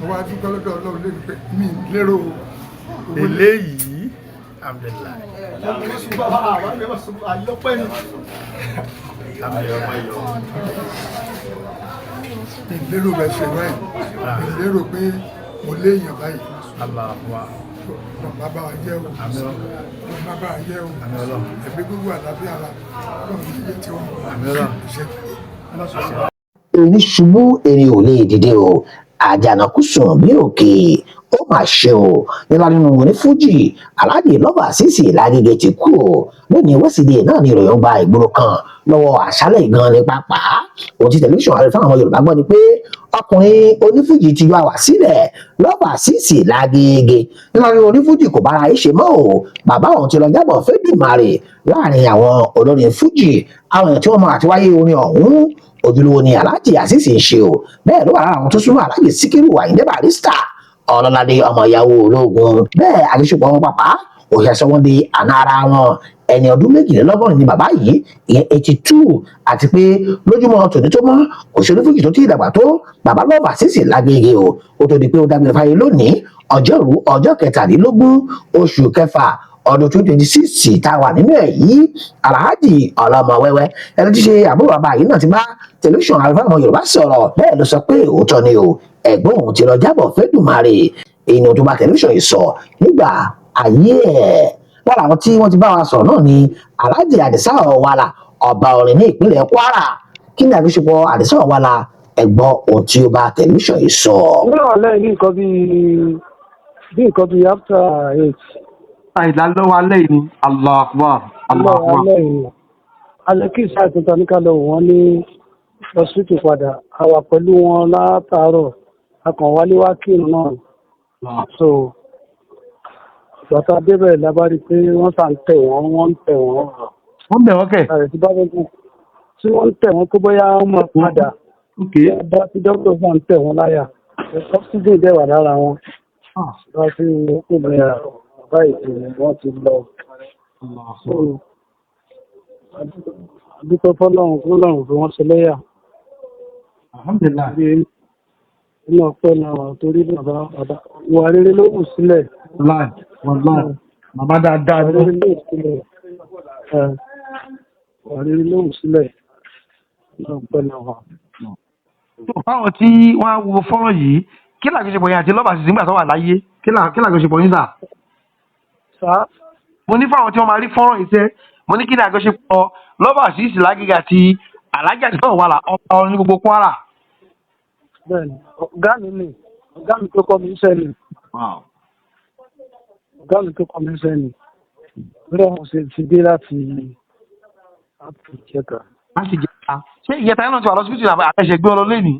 Mo wá dúpẹ́ lọ́dọ̀ Ọlọ́run lé pé mi lérò owó. Eléyìí, alhamdulillahi. Alhamdulillahi. Mi lérò bẹ́ẹ̀ ṣe báyìí, mi lérò pé mo léèyàn báyìí. Allahu Akbar. Ọlọ́run bá bá wa jẹ́ o. Àmín. Ọlọ́run bá bá wa jẹ́ o. Àmín Ọlọ́run. Ẹ̀mí gbogbo, àlàáfíà ara, Ọlọ́run ní ilé tí wọ́n. Àmín Ọlọ́run. Ṣe. Erin ṣubú, erin ò lè dìde o. Àjànàkú sùn bí òkè. Ó mà ṣe o, nílá nínú onífújì, Aláàjì Lọ́ba Àṣìṣì Lágége ti kú o. Lónìí wẹ́sídẹ̀ẹ́ náà ni ìròyìn gba ìgboro kan lọ́wọ́ àṣálẹ̀ gan ní pápá. Ohun tí tẹlifíṣàn Ààrẹ fáwọn ọmọ Yorùbá gbọ́ ni pé ọkùnrin onífújì ti yọ àwà sílẹ̀. Lọ́ba Àṣìṣì Lágége, nílá nínú onífújì, kò bára ẹ̀ ṣe mọ́ o. Bàbá òun ti lọ jábọ̀ fẹ́dùmarè. Láàrin àwọn olórin fújì, àwọn èèyàn tí wọ́n mọ àtiwáyé orin ọ̀hún, ojúlówó ni Aláàjì Àṣìṣì ń ṣe o. Bẹ́ẹ̀ ló wà lára àwọn tó súnmọ́ Aláàjì Síkírù Àyìndé Barrister, Ọlọ́ládé, ọmọ ìyàwó ológun. Bẹ́ẹ̀ àjọṣepọ̀ wọn pàpà òṣìṣẹ́ wọn di àná ara wọn. Ẹni ọdún 82 ni bàbá yìí, ìyẹn 82, àti pé lójúmọ́ tòní tó mọ́, kò sí onífújì tó tí ì dàgbà tó bàbá Lọ́ba Àṣìṣì Lágége o. Ó tó di pé ó dágbére fáyé lónìí, ọjọ́rú, ọjọ́ 23 oṣù kẹfà ọdún 2026 tá a wà nínú ẹ̀ yìí, Alhaji Ọlọ́mọ Wẹ́wẹ́, ẹni tí ṣe àbúrò bàbá yìí náà, ti bá tẹlifíṣàn Àlùfáà Yorùbá sọ̀rọ̀. Bẹ́ẹ̀ ló sọ pé òótọ́ ni o, ẹ̀gbọ́n òun ti lọ jábọ̀ fẹ́dùmarè. Èyí ni tó bá tẹlifíṣàn yìí sọ nígbà ayé ẹ̀. Lára àwọn tí wọ́n ti bá wa sọ̀rọ̀ náà ni Alhaji Àdìsá Ọ̀wàlà, ọba orin ní ìpínlẹ̀ Kwara. Kí ni àjọṣepọ̀ Àdìsá Ọ̀wàlà? Ẹ̀gbọ́n ohun tí ó bá tẹlifíṣàn yìí sọ. Nírọ̀lẹ́ ní nǹkan bíi after 8. Àìlálọ́wọ́ alẹ́ yìí ni. Allahu Akbar, Allahu lọ́wọ́ Akbar. Alẹ́ yìí, alẹ́ kí ìsáà tuntun ní ká lọ wò wọ́n ní hospital padà. A wà pẹ̀lú wọn látàárọ̀, a kàn wálé wá kírun náà. So bàtà débẹ̀ la bá rí i pé wọ́n sà ń tẹ̀ wọ́n, wọ́n ń tẹ̀ wọ́n. Wọ́n bẹ̀ wọ́n kẹ̀. Àrẹ tí bá fẹ́ kú tí wọ́n ń tẹ̀ wọ́n kó bóyá wọ́n máa padà. Bá tí dókítà sà ń tẹ̀ wọ́n láyà, oxygen dẹ̀ wà lára wọn. Wọ́n ti pè ní bàbá ètò, wọ́n ti lọ. So dúpẹ́ fọlọ́run, fọlọ́run fi wọ́n ṣe lẹ́yà. Alhamdulillahi. Bí inú ọpẹ́ náà wà, torí bàbá, bàbá ìwà rere ló wù sílẹ̀. Wallahi, wallahi, bàbá dáadáa Ìwà ni. rere ló wù sílẹ̀. Ìwà rere ló wù sílẹ̀. Inú ọpẹ́ náà wà. Tó fáwọn tí wọ́n á wo fọ́nrán yìí, kí làjọṣepọ̀ yẹn àti Lọ́ba Àṣìṣì nígbà tó wà láyé? Kí làjọṣepọ̀ yín sà? Sá? Mo ní fáwọn tí wọ́n máa rí fọ́nrán yìí sẹ́, mo ní kí ni àjọṣepọ̀ Lọ́ba Àṣìṣì Lágége àti Alhaji Àdìsá Ọ̀wàlà, ọba orin ní gbogbo Kwara? Bẹ́ẹ̀ni, ọ̀gá mi ni, ọ̀gá mi tó kọ́ mi iṣẹ́ ni. Ọ̀gá mi tó kọ́ mi iṣẹ́ ni. Lórí àwọn ṣe ti dé láti ìjẹta. Láti jẹta. Ṣé ìjẹta yẹn náà ti wà lọ́sibítù àbí àtẹ̀ṣẹ̀ gbé ọ lọ lẹ́nìí?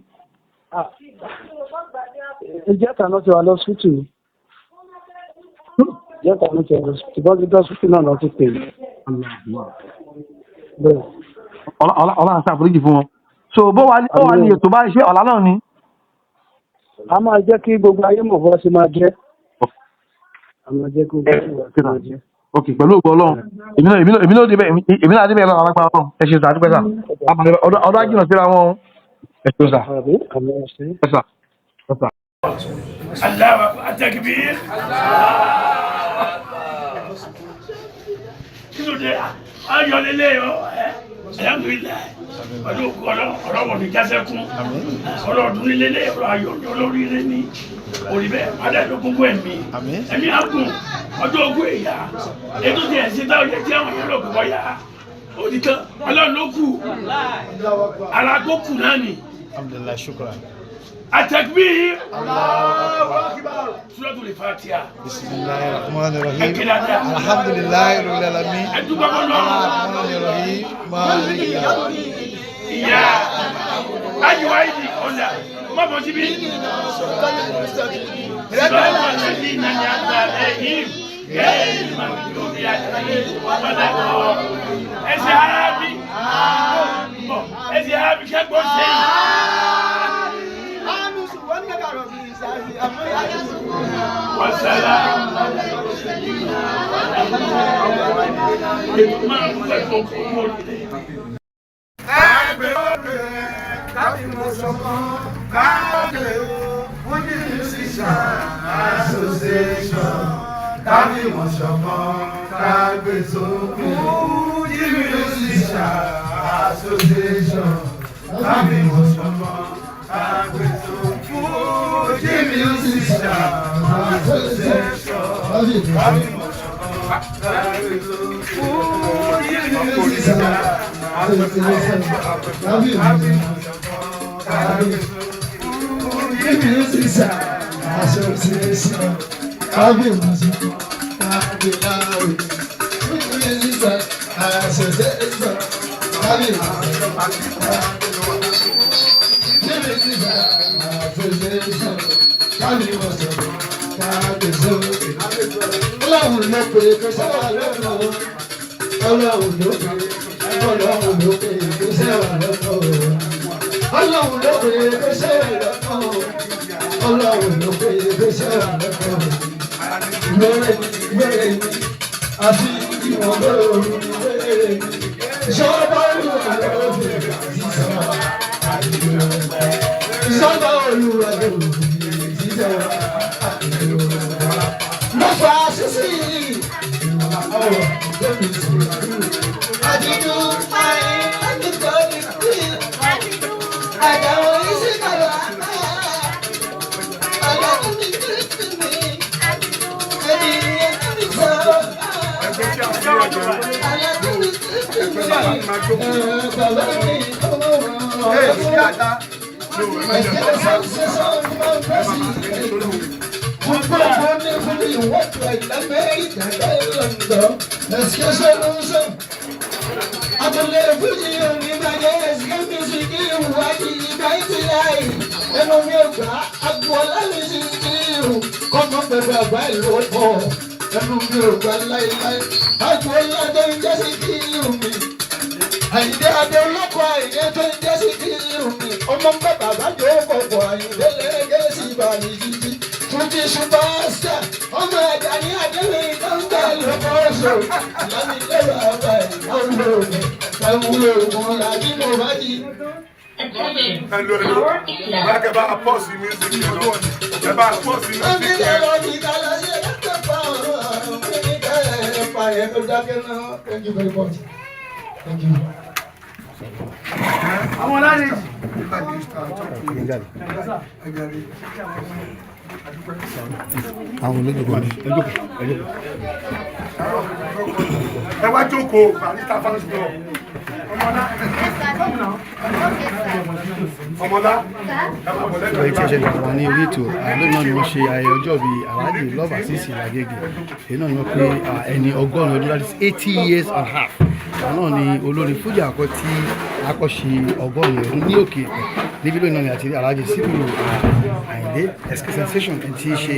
Ah, ìjẹta náà ti wà lọ́sítù, ìjẹta náà ti wà lọ́sítù, bọ́sí lọ́sítù náà lọ́ ti pè mí. Bẹ́ẹ̀. Ọlọ́run àti àforíjì fún wọn. So bó wà ní ètò báyìí, ṣé ọ̀la náà ni? A máa jẹ́ kí gbogbo ayé mọ̀ bó ṣe máa jẹ́. A máa jẹ́ kí gbogbo ayé mọ̀ bó ṣe máa jẹ́. Ok, pẹ̀lú ògo Ọlọ́run, èmi náà débẹ̀, èmi náà débẹ̀ lọ́wọ́ alágbára Ọlọ́run. Ẹ ṣe sà, àdúpẹ́ sà. Ọdún ajínà síra wọn o. Ẹ ṣe sà. Àmín, àmín, ẹ ṣé. Ẹ sà, ẹ sà. الله أكبر، التكبير. Kí ló dé? Ayọ̀ lélẹ̀ o. Ẹ alhamdulillahi, pẹ̀lú ọlọ́wọ̀n ní jásẹ́kún ọlọ́ọ̀dún nílé, ọ̀rọ̀ ayọ̀ ní olóríire ní orí bẹ́ẹ̀ padà ló gbogbo ẹ̀mí ẹ̀mí àgùn ọjọ́ ogún èyà ètò tí ẹ̀ ṣe táwọn yẹ tí àwọn èèyàn lọ gbọ́ yá òdìkan. Ọlọ́run ló kù, ara tó kù náà ni. Alhamdulillah, shukran. Àtẹ̀gbí Suratul Fatiha. Bismillahir rahmanir rahim. Ẹ kí dáadáa. Alhamdulillahi rabbil alamin. Ẹ dúpẹ́ fọlọ́run. Arrahmanir rahim, maliki yawmiddin. Ìyá ayiwa yìí ọ̀nà má bọ̀ síbí. Sọ́kọ̀ lẹ́ni nàní àgbà lẹ́yìn gẹ́gẹ́ màmí àtàlẹ́ wàlá kọ́. Ẹsẹ̀ ábí bọ̀, ẹsẹ̀ ábí kẹ́gbọ́ sẹ́yìn. Wàsálà máa ń fẹ́ kó kó kó lè. Ẹgbẹ́ òkè káfí mọ̀ ṣọ̀kan káàkiri fújì sí. Musician Association, káfíìmọ̀ ṣọ̀kan kágbé sókè. Fuji Musician Association, káfíìmọ̀ ṣọ̀kan kágbé sókè. Fuji Musician Association, káfíìmọ̀ ṣọ̀kan kágbé sókè. Fuji Musician Association, káfíìmọ̀ ṣọ̀kan kágbé sókè. Fuji Musician Association, káfíìmọ̀ ṣọ̀kan kágbé lárugẹ. Fuji Musician Association, káfíìmọ̀ ṣọ̀kan kágbé lárugẹ. Fuji Musician Association, káfíìmọ̀ ṣọ̀kan kágbé sókè. Ọlọ́run ló pè é kó sáwà lọ́nà. Ọlọ́run ló pè é, Ọlọ́run ló pè é kó sáwà lọ́nà. Ọlọ́run ló pè é kó sáwà lọ́nà. Ọlọ́run ló pè é kó sáwà lọ́nà. Lórí gbére mi, àti ìwọ̀n lórí gbére mi. Ìṣọ́ba olúwa ló fi sísọ àdúrà. Ìṣọ́ba olúwa ló fi sísọ àdúrà. Lọ́fà sísì ọ̀rọ̀ lórí sùúrù. Àdìdú ayé àdìgbò ní kí. Àdàwọ̀ ìsìnkàlà. Àdàwọ̀ ní kí mi. Ẹni ẹni sọ. Àdàwọ̀ ní kí mi. Bàbá mi ọmọ wọn. Ẹ̀jẹ̀ sọ́sọ́ máa ń bẹ́ sí i. Ẹnu mi ò gbà agboola mi sì kí irun kọ́mọ bẹ̀rẹ̀ àgbà ìlú ọkọ̀ ẹnu mi ò gbà láéláé agboola tó ń jẹ́ sí kí irun mi. Àyìndé adé olóko àyìndé tó ń jẹ́ sí kí irun mi ọmọ ń bẹ bàbá jọ kọ̀ọ̀kọ̀ àyìndé lẹ́gẹ́ sí ìbàlẹ̀ jíjí. Fújì ṣùpàṣà ọmọ ẹ̀dá ní àdéhùn ìtọ́ńtà lọ́kọ̀ọ́sọ. Ìyáni lé bàbá ìyáwó rẹ̀ ẹ̀wù ògùn làbí mo bá di. Hello, hello. Báyọ̀ kẹ́ bá a pause the music yẹn náà. Ẹ bá a pause the Omi music lè yẹn. lọ bí kálá ṣe lọ́tọ̀ pa ọ̀rọ̀ àrùn mi ká ẹ̀ pa ẹ̀ tó dákẹ́ náà. Thank you very much. Thank you. Àwọn alárèjì. Àwọn olójókòó ni ẹ jókòó, ẹ jókòó. Ẹ wá jókòó, Barrister fans club. Ọmọlá. Ọmọlá. Ẹ máa bọ̀ Ìgbà tí lẹ́gbẹ̀ẹ́. ẹ ṣe dàpọ̀ ní orí ètò lónìí náà ni wọ́n ṣe ayẹyẹ ọjọ́ bíi Alhaji Love Azeez Lagege. Èyí náà ni wọ́n pé ẹni 80 ọdún, that is 80 years and half. Àwọn náà ni olórin fújì àkọ́ tí akọ́ṣe 80 ọdún ní òkè ìpẹ́. Níbí lónìí náà ni àti Alhaji Sikiru Ayinde Esque Sensation, ẹni tí í ṣe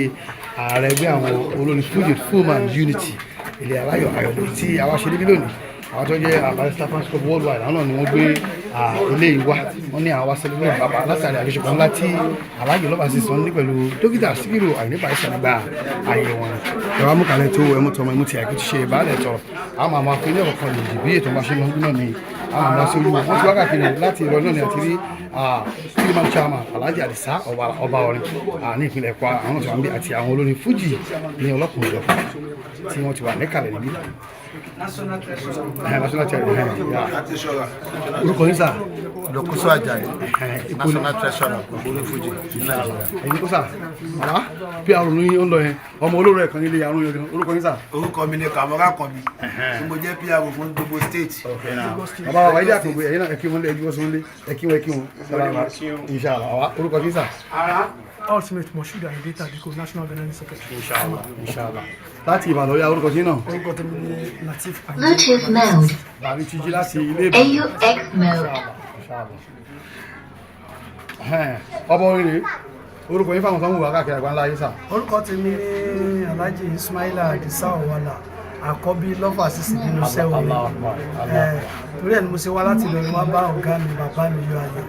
ààrẹ ẹgbẹ́ àwọn olórin fújì Fullman Unity ilé aláyọ̀ ayọ̀lẹ̀ tí àwa ṣe níbí lónìí. Àwọn tó jẹ́ Barrister fans club worldwide, àwọn náà ni wọ́n gbé ilé ìwá wọ́n ní àwọn celebrate bàbá látàrí àjọṣepọ̀ ńlá tí Alhaji Love Azeez ní pẹ̀lú dókítà Sikiru Ayinde Barrister nígbà ayé wọn. Ẹ̀rọ amúkalẹ̀ tó ẹmú tọmọ ẹmú tí àìkú ti ṣe ìbálẹ̀ tọrọ àwọn àmọ́ afẹ́ ní ọ̀kan lè dì bí ètò máa ṣe lọ náà ni àwọn àmọ́ sí olúwo wọ́n ti wákàtí láti ìrọ̀ náà ni àti rí Kiliman chairman Alhaji Adisa ọba orin ní ìpínlẹ̀ Kwara, àwọn tí wọ́n ń bí àti àwọn olórin fújì ní ọlọ́kùnrin ìjọba tí wọ́n ti wà níkàlẹ̀ níbí. National treasurer. National treasurer. Orúkọ yín sà? Lọkúsọ Àjàyí, national treasurer gbogbo onífújì ní Nàìjíríà. Ẹ̀yin kó sà, bàbá pr ní ó ń lọ yẹn, ọmọ olóró ẹ̀kan nílé àrùn yẹn. Orúkọ yín sà? Orúkọ mi ni Kàmọ́rà Kànbí, tí mo jẹ́ pr fún gbogbo state. Bàbá wa wáyé àkàngbé, ẹ̀yin náà ẹ kí wọn lé, ẹjú wọn sún lé, ẹ kí wọn, ẹ kí wọn. Inshallah. Bàbá, orúkọ yín sà? Ultimate Moshood Ayinde Tadiko, National General Secretary. Inshallah, inshallah. Láti Ìbàdàn, ya orúkọ yín náà? Orúkọ tèmi ni Latif Ayinde. Bluetooth mode. Bàbá ti jí láti ilé Ìbàdàn. AUX mode. Ọba orin rèé, orúkọ yín fáwọn sọmọ wà káàkiri àgbáńlá ayé sà? Orúkọ tèmi ni Alhaji Ismaila Adisa Owala, àkọ́bí Love Azeez nínú sẹ́wọ̀n. Torí ẹ̀ ni mo ṣe wá láti Ìlọrin wá bá ọ̀gá mi, bàbá mi yọ ayọ̀.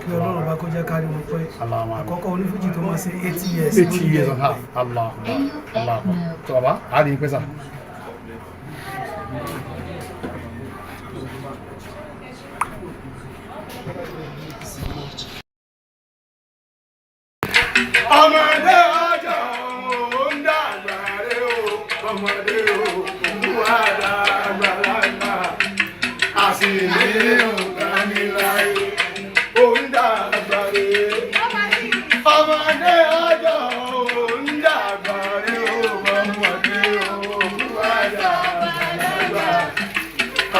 Kí Ọlọ́run bá kó jẹ́ kárí wọn pé àkọ́kọ́ onífújì tó máa ṣe 80 years. 80 years and half. Allah Allah. Tó bàbá, a rí i pé sà. Ọmọ Ọmọdé ọjọ́ ò ń dàgbà rẹ o, ọmọdé òkú àdàgbà lágbà, àsìlè ògbaniláyé ò ń dàgbà rẹ. Ọmọdé ọjọ́ ò ń dàgbà rẹ o, ọmọdé òkú àdàgbà lágbà,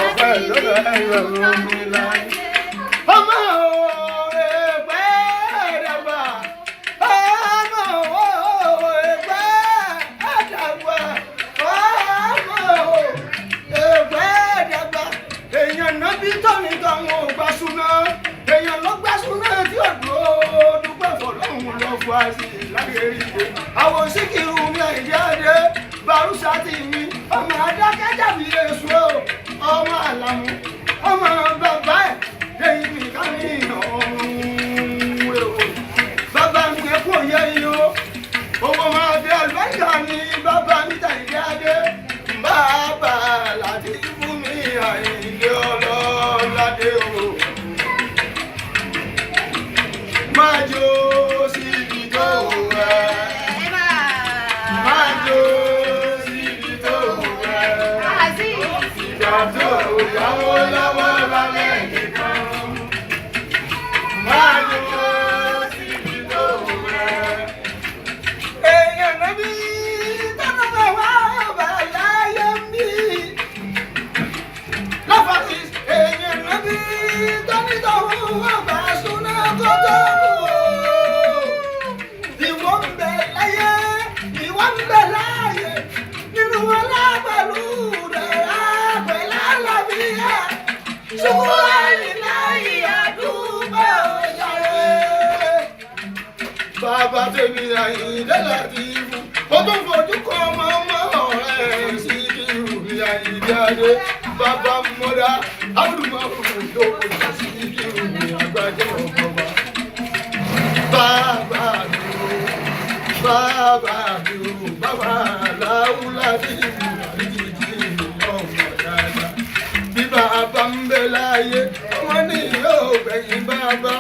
ọ̀pẹ ló lẹ́yìn omi láyé. Ọmọ òwe pẹ́ dàgbà, ọmọ òwe pẹ́ dàgbà, ọmọ òwe pẹ́ dàgbà. Èèyàn náà bí tọ́ni tọ́hún ò gbà súná, èèyàn ló gbà súná tí ò dúró dúpẹ́ fọlọ́hún lọ fún àṣì lágẹ̀rìndé. Àwọn Síkírù mi àìjáde, Barúsá ti mi, ọmọ adákẹ́jà mi èso, ọmọ àlàmú, ọmọ bàbá ẹ̀, èyí nìkan ní ọ̀run èrò. Bàbá mi ẹ kú òye yìí o, owó máa dé àlùbáríkà ni bàbá mi tàyídé adé. Bàbá láti fún mi Àyìndé ọlọ́ládé o. Máa jó síbi tó wù ẹ́. Máa jó síbi tó wù ẹ́. Ìgbà tó yàwó lọ́wọ́ lálẹ́ nìkan. Máa jó síbi tó wù ẹ́. Èèyàn náà bí tọ́nà bá wà bá láyé mi. Lọ́fàtì èèyàn náà bí tọ́ni tọ́hún wà bá súná kó tó kú o. Ìwọ ń bẹ láyé, ìwọ ń bẹ láyé, nínú ọlá pẹ̀lú rẹ̀ pẹ̀lú àlàáfíà. Ṣùgbọ́n láyé àdúgbò yàrá. Bàbá tèmi Àyìndé Látìfù, ó tún fojú kọ ọmọ ọmọ ọ̀rẹ́ Síkírù ní Àyìndé Adé. Bàbá mọ́dá, Abdulmaru tó kò sí Síkírù ní àgbájọ ọ̀gbọ̀n. Bàbá mi ò, bàbá mi ò, bàbá Láwùlá bí ìjìjì ọmọ dáadáa. Bí bàbá ń bẹ láyé, ọmọ ní yóò gbẹ̀yìn bàbá.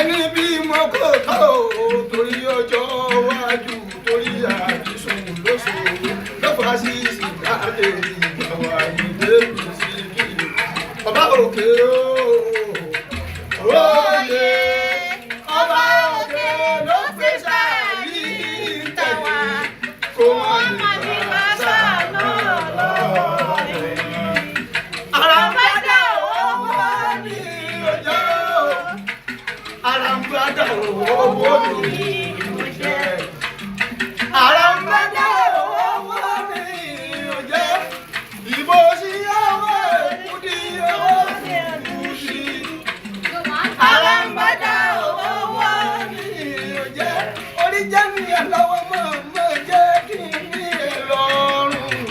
Ẹni bí mo kò tó o, torí ọjọ́ iwájú, torí àdìsùn lóṣòro, lọ́fà sí ìsìnkáde ìgbàwọ̀ Àyìndé mi Síkírù. Ọba òkè o, òye, ọba òkè ló pèsè yìí tẹ̀wá, kó má ní bàtà náà lọ́rẹ̀. Àràǹbádà owó ní ọjọ́. Àràǹbádà owó ní ọjọ́. Àràǹbádà owó ní ọjọ́. Ìbò sí owó èkúdí owó kùsì. Àràǹbádà owó ní ọjọ́. Orí jẹ́ mi ẹ̀ lọ́wọ́ mọ̀ mọ̀ jẹ́ kí n ní ẹ̀ lọ́rùn.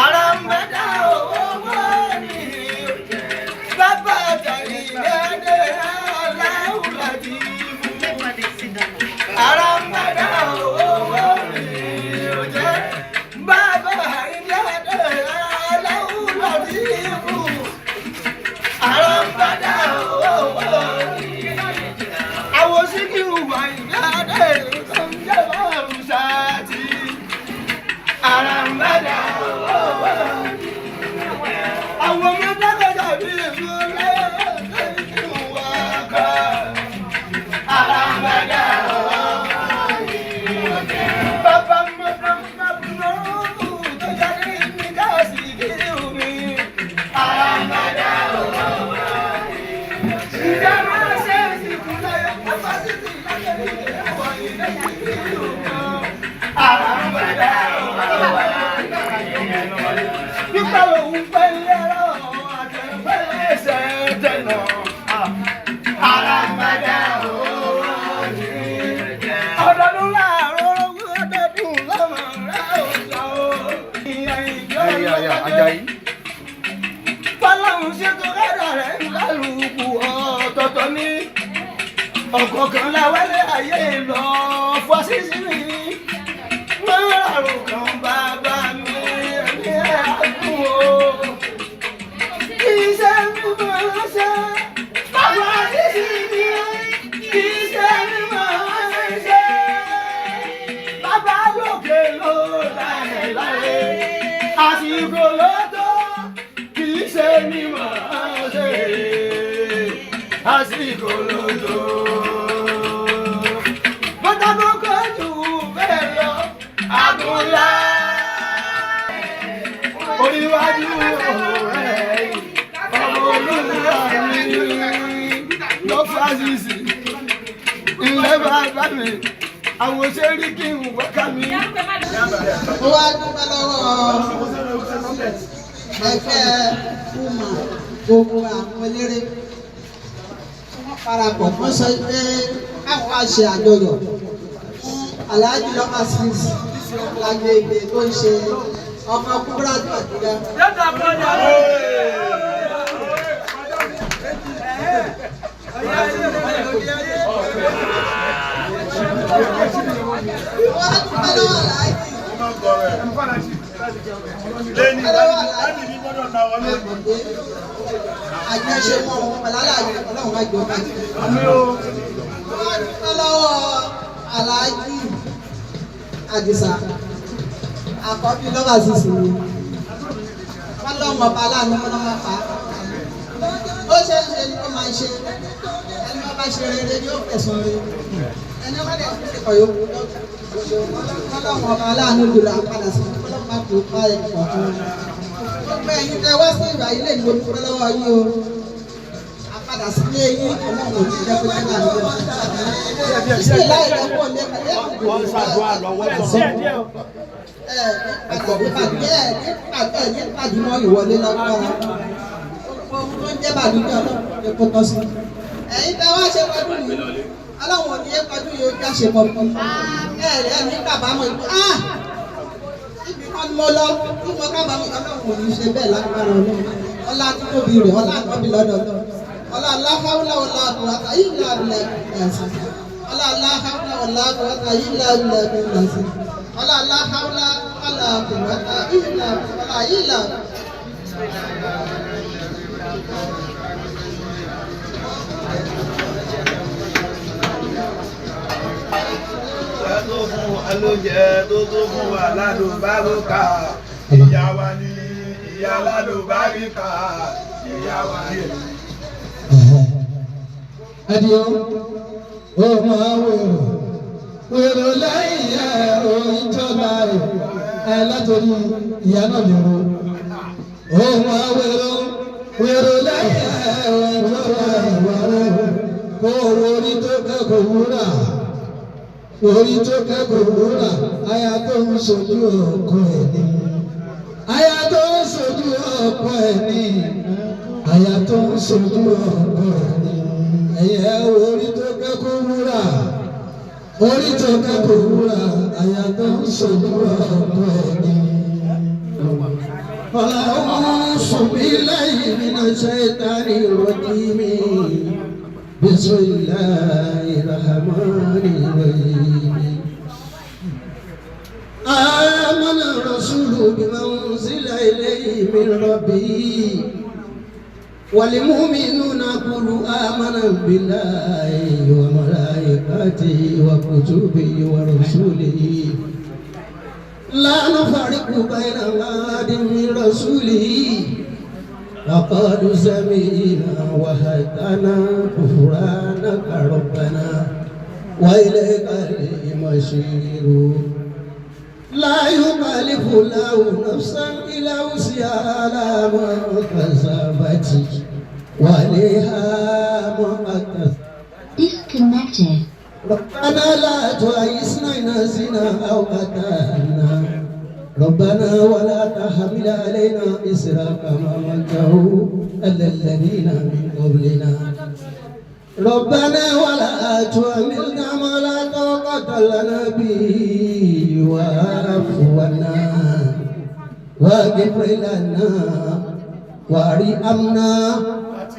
Àràǹbádà owó ní ọjọ́. Bàbá Àyìndé Aláwùlá ti fún. Àràǹbádà owó ní ọjọ́. Bàbá Àyìndé Aláwùlá ti fún. Àràǹbádà owó ní ọjọ́. Àwọn Síkírù Àyìndé Adé tó ń jẹ́ bárùn sáàtì. Àràǹbádà owó ní àwọn ọmọ dákọ̀jà bí èso lẹ́yìn wá ká. Àràǹbádà owó ní ọjọ́. Bàbá mọ́tò mọ́tò tó jáde ní gáàsì kiri omi. Àràǹbádà owó ní ọjọ́. Ìjà máa ṣe é sí kúnlẹ̀ pápá sí ti láyé ìwọ̀ ìdẹ́sí kiri omi. Àràǹbádà owó ní ọjọ́. Nípa òun pẹ́ lẹ́rọ̀ àtẹ̀pẹ́lẹ́sẹ̀ tẹ̀nà. Àràǹbádà owó ní ọjọ́. Ọdọọdún láàárọ̀ ọdọọdún lọ́mọ rẹ̀ ọ̀sán o. Ìyá ìjọ Ajayi. Fọláhùn ṣètò rẹ́dà rẹ̀ ń kálukú ọ̀tọ̀ọ̀tọ̀ ní. Ọ̀kọ̀ọ̀kan láwálé ayé lọ fọ́ sísí mi. Mọ́ràrò kan bàbá mi ẹ̀mí ẹ̀ àgùn o. Kì í ṣe mímọ́ ṣe bàbá sísí mi. Kì í ṣe mímọ́ ṣe Àsìkò lọ́tọ̀ kì í ṣe ní màá ṣe. Àsìkò lọ́tọ̀. Bọ́tà tó kọjú bẹ́ẹ̀ lọ, àgùnlá. Oríwájú ọ̀rẹ́ ọmọ olúwa mi lọ fásitì ilé bàbá mi àwọn ṣẹ́rí kí n wákà mi. Mo wá dúpẹ́ lọ́wọ́ ẹgbẹ́ fúnmà gbogbo àwọn eléré tí wọ́n parapọ̀ wọ́n sọ pé káwọn wá ṣe àjọyọ̀ fún Alhaji Lọ́ba Azeez Lágége tó ń ṣe ọmọ kúbúrádù àdúrà. Wọ́n á dúpẹ́ lọ́wọ́ Alhaji. Àjọṣepọ̀ wọn pẹ̀lú aláàjì ọlọ́run má jọ bàjẹ́. Wọ́n dúpẹ́ lọ́wọ́ Alhaji Àdìsá àkọ́bí Lọ́ba Azeez ni. Wọ́n lọ́mọ ọba aláàánú kọ́ lọ́mọ pa. Ó ṣe ń ṣe ni ó máa ń ṣe. Ẹni wọ́n bá ṣe rere yóò fẹ̀sùn rere. Ẹni wọ́n dẹ̀ ṣe kọ̀ yóò kú lọ́kùn. Ọlọ́run ọba aláàánú jùlọ àpadà sí ọlọ́run bá tó bá ẹ̀ kọ̀ọ̀kan. Gbogbo ẹ̀yin tẹ wá sí ìgbà ilé ìwé dúpẹ́ lọ́wọ́ yín o. Àpadà sí ilé yín ọlọ́run ò ní jẹ́ kó jẹ́ náà lọ́wọ́. Ìṣe láì lẹ́kọ̀ọ́ lẹ́kọ̀ọ́ ní pàdé náà ìwọlé lágbára. Gbogbo ohun tó ń jẹ́ bàdúgbò ọlọ́run lè kó tọ́ sí. Ẹ̀yin tẹ wá ṣe pẹ̀lú yìí ọlọ́run ò ní yé kọjú yóò já ṣe pọ̀ fún ẹ ẹ ní kábàámọ̀ ìlú ah ibi kan mo lọ tí mo kábàámọ̀ ọlọ́run ò ní ṣe bẹ́ẹ̀ lágbára ọlọ́run ọlá títóbi rẹ̀ ọlá àkọ́bí lọ́dọ̀ ọlá aláhàúlà ọlá àkùràtà yìí là lẹ̀ ẹ̀sìn ọlá aláhàúlà ọlá àkùràtà yìí là lẹ̀ ẹ̀sìn ọlá aláhàúlà ọlá àkùràtà yìí là ọlá yìí là. Tó fún wa lóúnjẹ tó tó fún wa lálùbáríkà ìyá wa ní ìyá lálùbáríkà ìyá wa ní. Adio, ó máa wèrò, wèrò lẹ́yìn ẹ̀ ìjọba rẹ̀ ẹ látòrí ìyá náà lè ro. Ó máa wèrò, wèrò lẹ́yìn ẹ̀ ìjọba rẹ̀ kó orí tó kẹ́kọ̀ọ́ wúrà. Orí tó kẹ́kọ̀ọ́ wúrà, aya tó ń sojú ọkọ ẹ̀ ní. Aya tó ń sojú ọkọ ẹ̀ ní. Aya tó ń sojú ọkọ ẹ̀ ní. Ẹ̀yẹ orí tó kẹ́kọ̀ọ́ wúrà. Orí tó kẹ́kọ̀ọ́ wúrà, aya tó ń sojú ọkọ ẹ̀ ní. أعوذ بالله من الشيطان الرجيم بسم الله الرحمن الرحيم آمن الرسول بما أنزل إليه من ربه والمؤمنون قولوا آمنا بالله وملائكته وكتبه ورسله لا نفرق بين أحد من رسوله وقالوا سمعنا وأطعنا غفرانك ربنا وإليك المصير لا يكلف الله نفسا إلا وسعها لها ما كسبت وعليها ما اكتسبت. Disconnected. ربنا لا تؤاخذنا إن نسينا أو أخطأنا ربنا ولا تحمل علينا إصرا كما حملته على الذين من قبلنا ربنا ولا تحملنا ما لا طاقة لنا به واعف عنا واغفر لنا وارحمنا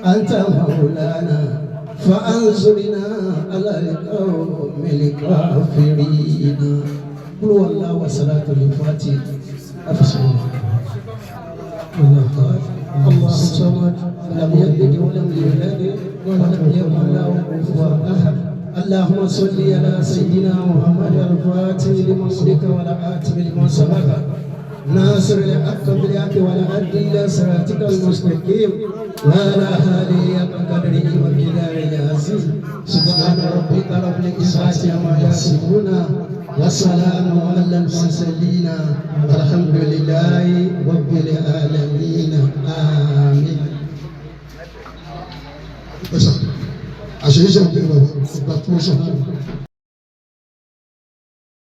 أنت مولانا فانصرنا على القوم الكافرين. قل هو الله وصلاة الفاتح. الله الصمد لم يلد ولم يولد ولم يكن له كفوا أحد. اللهم صل على سيدنا محمد الفاتح لما أغلق والخاتم لما سبق ناصر الحق بالحق والهدي إلى صراطك المستقيم وعلى آله حق قدره ومقداره العظيم. سبحان ربك رب العزة عما يصفون والسلام على المرسلين والحمد لله رب العالمين. آمين. Àṣeyíṣẹ́ ìbéèrè bàbá ìgbà tó sọ.